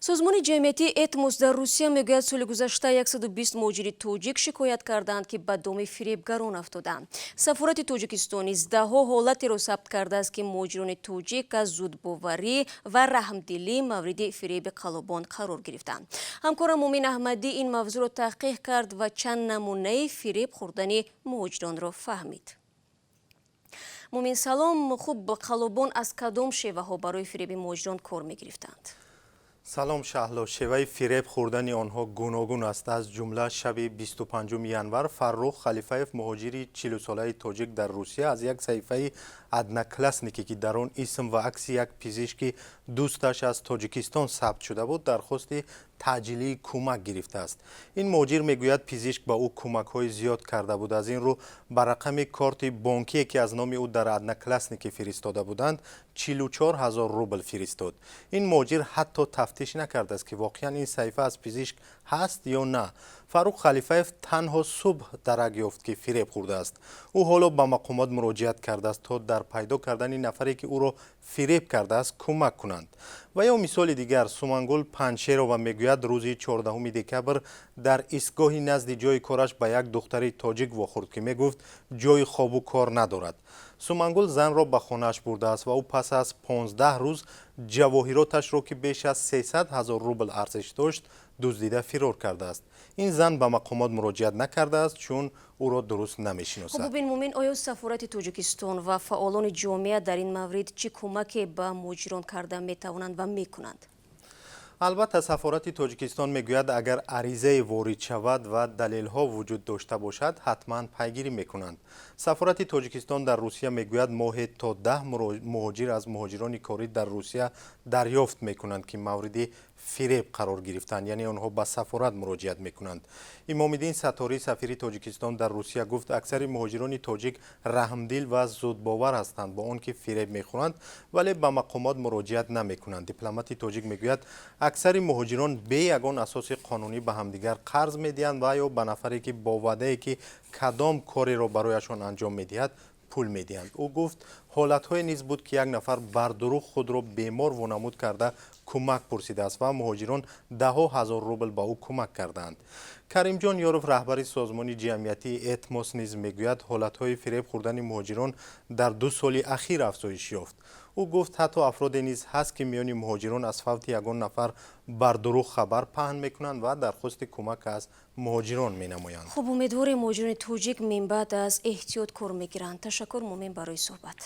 Созмони ҷамъиятии «Этмос» дар Русия мегӯяд, соли гузашта 120 муҳоҷири тоҷик шикоят карданд, ки ба доми фиребгарон афтоданд. Сафорати Тоҷикистон низ даҳҳо ҳолатеро сабт кардааст, ки муҳоҷирони тоҷик аз зудбоварӣ ва раҳмдилӣ мавриди фиреби қаллобон қарор гирифтанд. Ҳамкорам Мумин Аҳмадӣ ин мавзӯъро таҳқиқ кард ва чанд намунаи фиреб хӯрдани муҳоҷиронро фаҳмид. Мумин, салом. Хуб, қаллобон аз кадом шеваҳо барои фиреби муҳоҷирон кор мегирифтанд? Салом, Шаҳло. Шеваи фиреб хӯрдани онҳо гуногун аст. Аз ҷумла, шаби 25 январ Фаррух Халифаев, муҳоҷири 40-солаи тоҷик дар Русия, аз як саҳифаи «Одноклассники», ки дар он исм ва акси як пизишки дӯсташ аз Тоҷикистон сабт шуда буд, дархости таъҷилии кӯмак гирифтааст. Ин муҳоҷир мегӯяд, пизишк ба ӯ кӯмакҳои зиёд карда буд. Аз ин рӯ ба рақами корти бонкие, ки аз номи ӯ дар «Одноклассники» фиристода буданд, 44 000 рубл фиристод. Ин муҳоҷир ҳатто тафтиш накардааст, ки воқеан ин саҳифа аз пизишк ҳаст ё на. Фаррух Халифаев танҳо субҳ дарак ёфт, ки фиреб хӯрдааст. Ӯ ҳоло ба мақомот муроҷиат кардааст, то дар пайдо кардани нафаре, ки ӯро фиреб кардааст, кӯмак кунанд. Ва ё мисоли дигар: Сумангул Панҷшерова мегӯяд, рӯзи 14 декабр дар истгоҳи назди ҷои кораш ба як духтари тоҷик вохӯрд, ки мегуфт, ҷои хобу кор надорад. Сумангул занро ба хонааш бурдааст ва ӯ пас аз 15 рӯз ҷавоҳироташро, ки беш аз 300 ҳазор рубл арзиш дошт, дуздида фирор кардааст. Ин зан ба мақомот муроҷиат накардааст, чун ӯро дуруст намешиносад. Хуб, бубин, Мумин, оё сафорати Тоҷикистон ва фаъолони ҷомеа дар ин маврид чӣ кӯмаке ба муҳоҷирон карда метавонанд ва мекунанд? Албатта, сафорати Тоҷикистон мегӯяд, агар аризае ворид шавад ва далелҳо вуҷуд дошта бошад, ҳатман пайгирӣ мекунанд. Сафорати Тоҷикистон дар Русия мегӯяд, моҳе то 10 муҳоҷир аз муҳоҷирони корӣ дар Русия дарёфт мекунанд, ки мавриди фиреб қарор гирифтанд, яъне онҳо ба сафорат муроҷиат мекунанд. Имомиддин Сатторӣ, сафири Тоҷикистон дар Русия, гуфт, аксари муҳоҷирони тоҷик раҳмдил ва зудбовар ҳастанд. Бо он ки фиреб мехӯранд, вале ба мақомот муроҷиат намекунанд. Дипломати тоҷик мегӯяд, аксари муҳоҷирон бе ягон асоси қонунӣ ба ҳамдигар қарз медиҳанд ва ё ба нафаре, ки бо ваъдае, ки кадом кореро барояшон анҷом медиҳад, пул медиҳанд. Ӯ гуфт, ҳолатҳое низ буд, ки як нафар бардурӯғ худро бемор вонамуд карда, кӯмак пурсидааст ва муҳоҷирон даҳҳо ҳазор рубл ба ӯ кӯмак кардаанд. Каримҷон Ёров, раҳбари созмони ҷамъиятии «Этмос», низ мегӯяд, ҳолатҳои фиреб хӯрдани муҳоҷирон дар 2 соли ахир афзоиш ёфт. Ӯ гуфт, ҳатто афроде низ ҳаст, ки миёни муҳоҷирон аз фавти ягон нафар бардурӯғ хабар паҳн мекунанд ва дархости кӯмак аз муҳоҷирон менамоянд. Хуб, умедворем, муҳоҷирони тоҷик минбаъд аз эҳтиёт кор мегиранд. Ташаккур, Мумин, барои суҳбат.